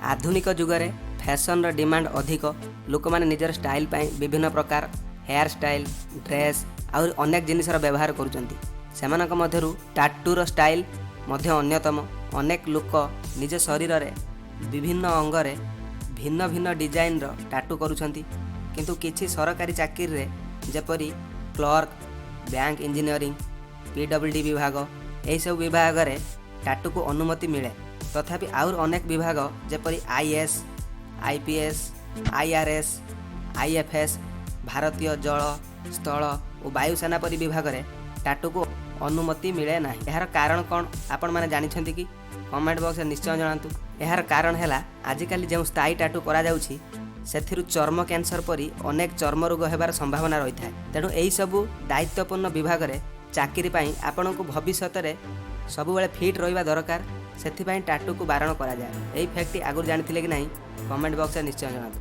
ଆଧୁନିକ ଯୁଗରେ ଫ୍ୟାସନର ଡିମାଣ୍ଡ ଅଧିକ। ଲୋକମାନେ ନିଜର ଷ୍ଟାଇଲ୍ ପାଇଁ ବିଭିନ୍ନ ପ୍ରକାର ହେୟାର ଷ୍ଟାଇଲ୍, ଡ୍ରେସ୍ ଆହୁରି ଅନେକ ଜିନିଷର ବ୍ୟବହାର କରୁଛନ୍ତି। ସେମାନଙ୍କ ମଧ୍ୟରୁ ଟାଟୁର ଷ୍ଟାଇଲ୍ ମଧ୍ୟ ଅନ୍ୟତମ। ଅନେକ ଲୋକ ନିଜ ଶରୀରରେ ବିଭିନ୍ନ ଅଙ୍ଗରେ ଭିନ୍ନ ଭିନ୍ନ ଡିଜାଇନର ଟାଟୁ କରୁଛନ୍ତି। କିନ୍ତୁ କିଛି ସରକାରୀ ଚାକିରିରେ, ଯେପରି କ୍ଲର୍କ, ବ୍ୟାଙ୍କ, ଇଞ୍ଜିନିୟରିଂ, PWD ବିଭାଗ, ଏହିସବୁ ବିଭାଗରେ ଟାଟୁକୁ ଅନୁମତି ମିଳେ। ତଥାପି ଆହୁରି ଅନେକ ବିଭାଗ, ଯେପରି IAS, IPS, IRS, IFS, ଭାରତୀୟ ଜଳ, ସ୍ଥଳ ଓ ବାୟୁସେନା ପରି ବିଭାଗରେ ଟାଟୁକୁ ଅନୁମତି ମିଳେ ନାହିଁ। ଏହାର କାରଣ କ'ଣ ଆପଣମାନେ ଜାଣିଛନ୍ତି କି? କମେଣ୍ଟ ବକ୍ସରେ ନିଶ୍ଚୟ ଜଣାନ୍ତୁ। ଏହାର କାରଣ ହେଲା, ଆଜିକାଲି ଯେଉଁ ସ୍ଥାୟୀ ଟାଟୁ କରାଯାଉଛି, ସେଥିରୁ ଚର୍ମ କ୍ୟାନ୍ସର ପରି ଅନେକ ଚର୍ମ ରୋଗ ହେବାର ସମ୍ଭାବନା ରହିଥାଏ। ତେଣୁ ଏହିସବୁ ଦାୟିତ୍ୱପୂର୍ଣ୍ଣ ବିଭାଗରେ ଚାକିରି ପାଇଁ ଆପଣଙ୍କୁ ଭବିଷ୍ୟତରେ ସବୁବେଳେ ଫିଟ୍ ରହିବା ଦରକାର। ସେଥିପାଇଁ ଟାଟୁକୁ ବାରଣ କରାଯାଏ। ଏହି ଫ୍ୟାକ୍ଟଟି ଆଗରୁ ଜାଣିଥିଲେ କି ନାହିଁ, କମେଣ୍ଟ ବକ୍ସରେ ନିଶ୍ଚୟ ଜଣାନ୍ତୁ।